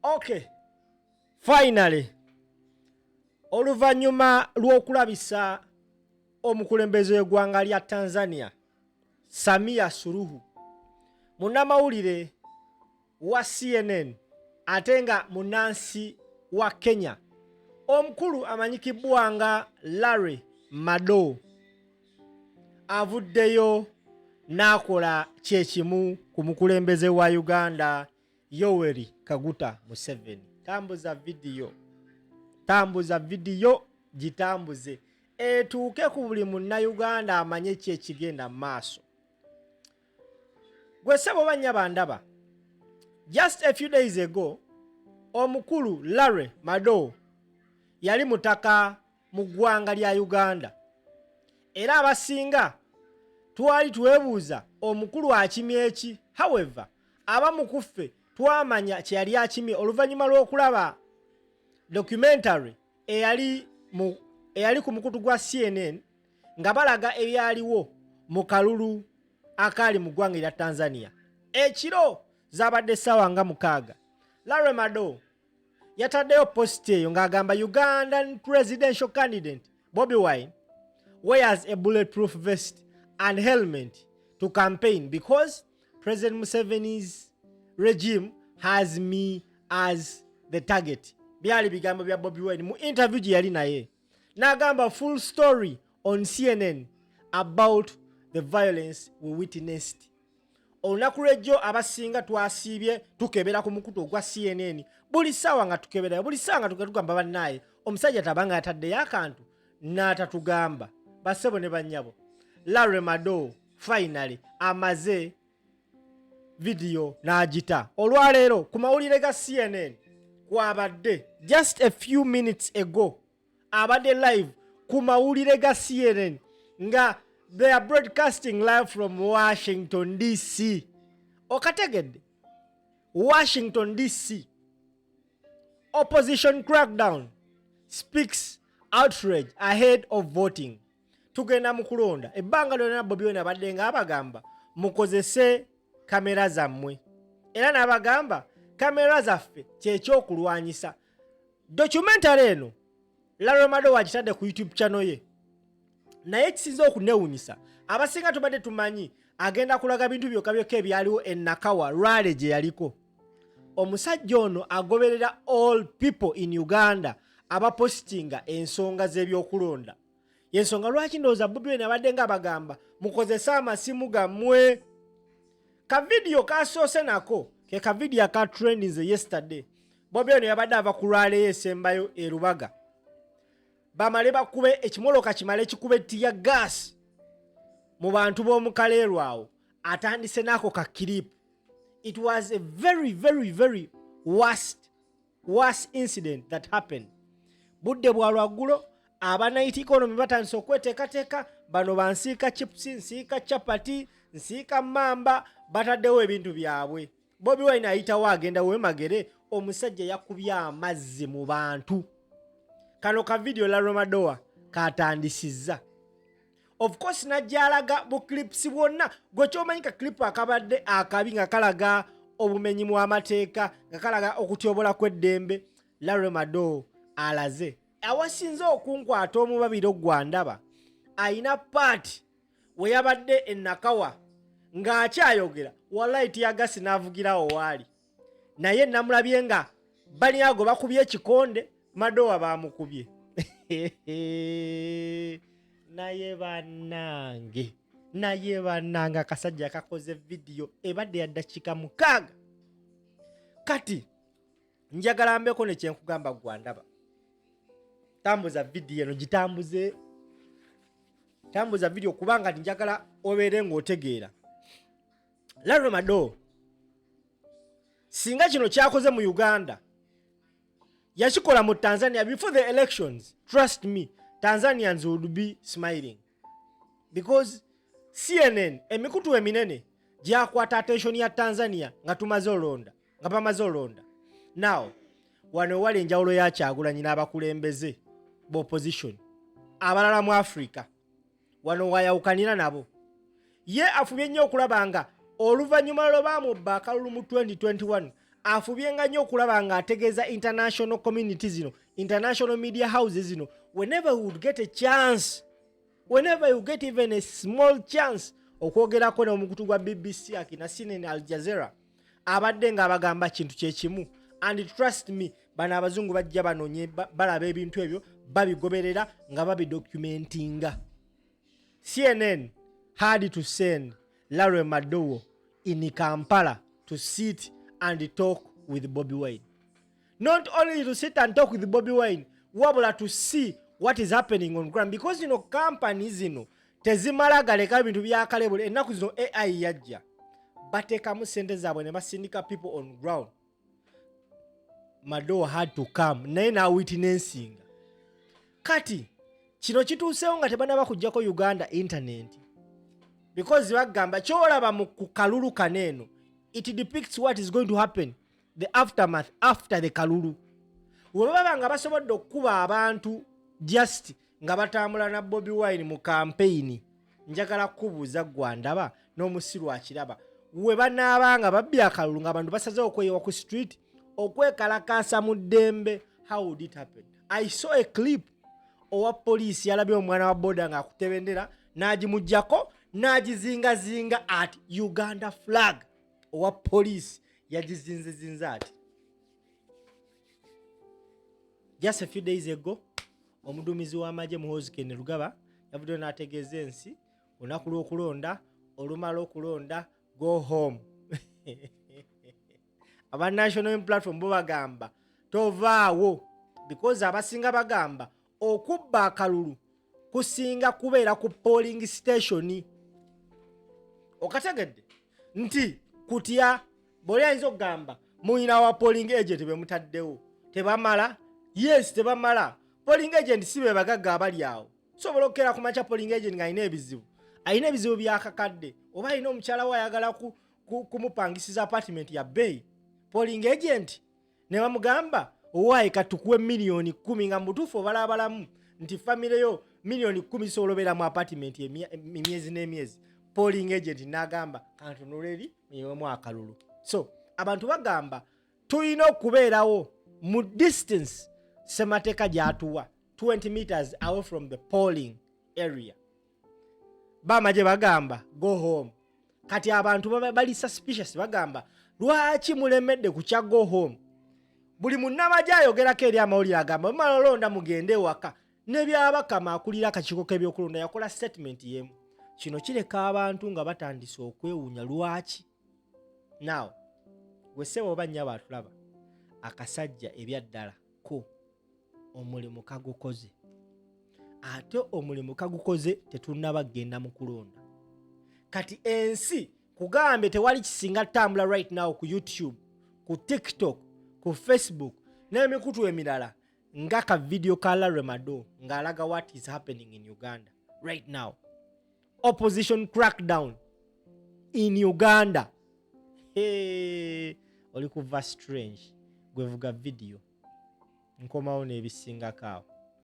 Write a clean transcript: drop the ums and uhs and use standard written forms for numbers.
Okay, finally, oluvannyuma lw'okulabisa omukulembeze w'eggwanga lya Tanzania Samia Suluhu, munnamawulire wa CNN ate nga munnansi wa Kenya omukulu amanyikibbwa nga Larry Madowo avuddeyo n'akola kyekimu ku mukulembeze wa Uganda Yoweri Kaguta Museveni. Tambuza vidiyo, tambuza vidiyo, gitambuze etuuke ku buli munnayuganda amanye ki ekigenda mu maaso. Gwe ssebo bannyaba ndaba, just a few days ago omukulu Larry Madowo yali mutaka mu ggwanga lya Uganda, era abasinga twali twebuuza omukulu akimye ki. However, abamu ku ffe twamanya kye yali akimye oluvannyuma lw'okulaba documentary eyali ku mukutu gwa CNN nga balaga ebyaliwo mu kalulu akaali mu ggwanga erya Tanzania. Ekiro zabadde essaawa nga 6, Larry Madowo yataddeyo post eyo ng'agamba, "Ugandan presidential candidate Bobi Wine wears a bulletproof vest and helmet to campaign because President Museveni's regime has me as the target." Byali bigambo bya Bobi Wine mu interview gye yali naye, n'agamba, "Full story on CNN about the violence we witnessed." Olunaku lwejjo abasinga twasiibye tukebera ku mukutu ogwa CNN buli ssaawa, nga tukeberayo buli ssaawa, nga tugamba, "Bannaaye, omusajja tabanga yataddeyo akantu n'atatugamba." Bassebo ne bannyabo, Larry Madowo finally amaze vidiyo n'agita olwaleero ku mawulire ga CNN kwabadde. Just a few minutes ago abadde live ku mawulire ga CNN nga they are broadcasting live from Washington DC. Okategedde? Washington DC. "Opposition crackdown speaks outrage ahead of voting." Tugenda mu kulonda. Ebbanga lyonna Bobi Wine abadde nga abagamba mukozese kamera zammwe, era n'abagamba kamera zaffe kyekyokulwanyisa. Documentary eno Larry Madowo agitadde ku YouTube channel ye, naye ekisinza okunewunyisa, abasinga tubadde tumanyi agenda kulaga bintu byokka byokka ebyaliwo e Nakawa rally gye yaliko. Omusajja ono agoberera all people in Uganda abapositinga ensonga z'ebyokulonda. Yensonga lwaki ndowooza Bobi Wine abadde nga abagamba mukozese amasimu gammwe. Kavidiyo kasoose nako ke kavidiyo aka trendinze yesterday. Bobi Wine yabadde ava ku rally ye esembayo e Lubaga, bamale bakube ekimoloka kimale kikube tear gas mu bantu b'omu Kaleerwe. Awo atandise n'ako ka clip. It was a very, very, very worst incident that happened. Budde bwa lwaggulo, aba night economy batandise okweteekateeka. Bano bansiika chips, nsiika chapati, nsiika mamba, bataddewo ebintu byabwe. Bobi Wine ayitawo agenda wemagere, omusajja yakubye amazzi mu bantu. Kano ka vidiyo Larry Madowo katandisizza. Of course najja alaga bu clips bwonna. Gwe kyomanyi ka clip akabadde akabi nga kalaga obumenyi bw'amateeka, nga kalaga okutyobola kw'eddembe. Larry Madowo alaze awasinze okunkwata omubabiro gwandaba ayina part we yabadde enakawa ng'akyayogera, wallahi tear gas n'avugirawo waali, naye namulabye nga balinago bakubye ekikonde. Madowa bamukubye, naye bannange, naye bannange, akasajja kakoze vidiyo ebadde ya ddakiika 6. Kati njagala mbeko nekyenkugamba gwandaba. Tambuza vidiyo eno, gitambuze, tambuza vidiyo, kubanga njagala obeere ng'otegeera Larry Madowo singa kino kyakoze mu Uganda yakikola mu Tanzania before the elections, trust me, Tanzanians would be smiling, because CNN, emikutu eminene gyakwata attention ya Tanzania nga tumaze olonda, nga bamaze olonda. Now wano wali enjawulo ya Kyagulanyi n'abakulembeze b'opposition abalala mu Africa. Wano wayawukanira nabo. Ye afubye nnyo okulaba nga oluvannyuma lwe baamubba akalulu mu 2021 Afubyenga nnyo okulaba ng'ategeeza international community zino, international media houses zino. Whenever we would get a chance, whenever you get even a small chance okwogerako n'omukutu gwa BBC, akina CNN, Al Jazeera, abadde ng'abagamba kintu kyekimu. And trust me, bano abazungu bajja banonye, balaba ebintu ebyo, babigoberera nga babidocumentinga. CNN had to send Larry Madowo in Kampala to sit and talk with Bobi Wine. Not only to sit and talk with Bobi Wine, wabula to see what is happening on ground, because zino company zino tezimala galeka bintu byakalebule. Ennaku zino AI yajja, bateekamu sente zaabwe ne basindika people on ground. Madowo had to come naye n'awitnessinga. Kati kino kituusewo nga tebanaba kuggyako Uganda internet, because bagamba kyolaba mu ku kalulu kano eno, it depicts what is going to happen, the aftermath after the kalulu. We baba nga basobodde okukuba abantu just nga batambula na Bobi Wine mu kampeyini, njagala kukubuuza, gwandaba n'omusiru akiraba, we banaaba nga babbye akalulu, nga abantu basazeho okweyiwa ku street okwekalakaasa mu ddembe, how would it happen? I saw a clip owa poliisi yalabye omwana wa boda ng'akutte bendera, n'agimugjako n'agizingazinga at Uganda flag. Owa poliisi yagizinzezinze ati. Just a few days ago, omuduumizi w'amagye Muhoozi Kainerugaba yavuddeyo n'ategeeza ensi, olunaku lw'okulonda, olumala okulonda, go home. Aba National Platform bo bagamba tovaawo, because abasinga bagamba okubba akalulu kusinga kubeera ku polling station. Okategedde nti kutya bwoli ayinza okugamba muyina wa polling agent be mutaddewo tebamala. Yes, tebamala. Polling agent si be bagagga abali awo. Sobola okukeera ku makya, polling agent ng'alina ebizibu, alina ebizibu byakakadde, oba alina omukyala we ayagala kumupangisiza apartment ya bbeeyi. Polling agent ne bamugamba, "Owaaye, katukuwe 10 million," nga mubutuufu obalabalamu nti famire yo 10 million zisobola obeera mu apartment emyezi n'emyezi. Polling agent n'agamba, "Kantunula eri muyiwemu akalulu." So abantu bagamba tulina okubeerawo mu distance semateeka gy'atuwa, 20 meters away from the polling area. Bamagye bagamba go home. Kati abantu bali suspicious, bagamba lwaki mulemedde ku kya go home? Buli munnamagye ayogerako eri amawulire agamba mumala olonda mugende ewaka. Ne Byabakama akulira akakiiko k'ebyokulonda yakola statement yemu. Kino kireka abantu nga batandise okwewuunya lwaki. Now gwe ssebo oba nnyabo atulaba, akasajja ebyaddala ko omulimu kagukoze, ate omulimu kagukoze tetunnaba kugenda mu kulonda. Kati ensi kugambye tewali kisinga tambula right now ku YouTube, ku TikTok, ku Facebook n'emikutu emirala nga ka video ka Larry Madowo ng'alaga what is happening in Uganda right now, opposition crackdown in Uganda. Hey, oli kuva strange gwevuga video, nkomawo n'ebisingako awo.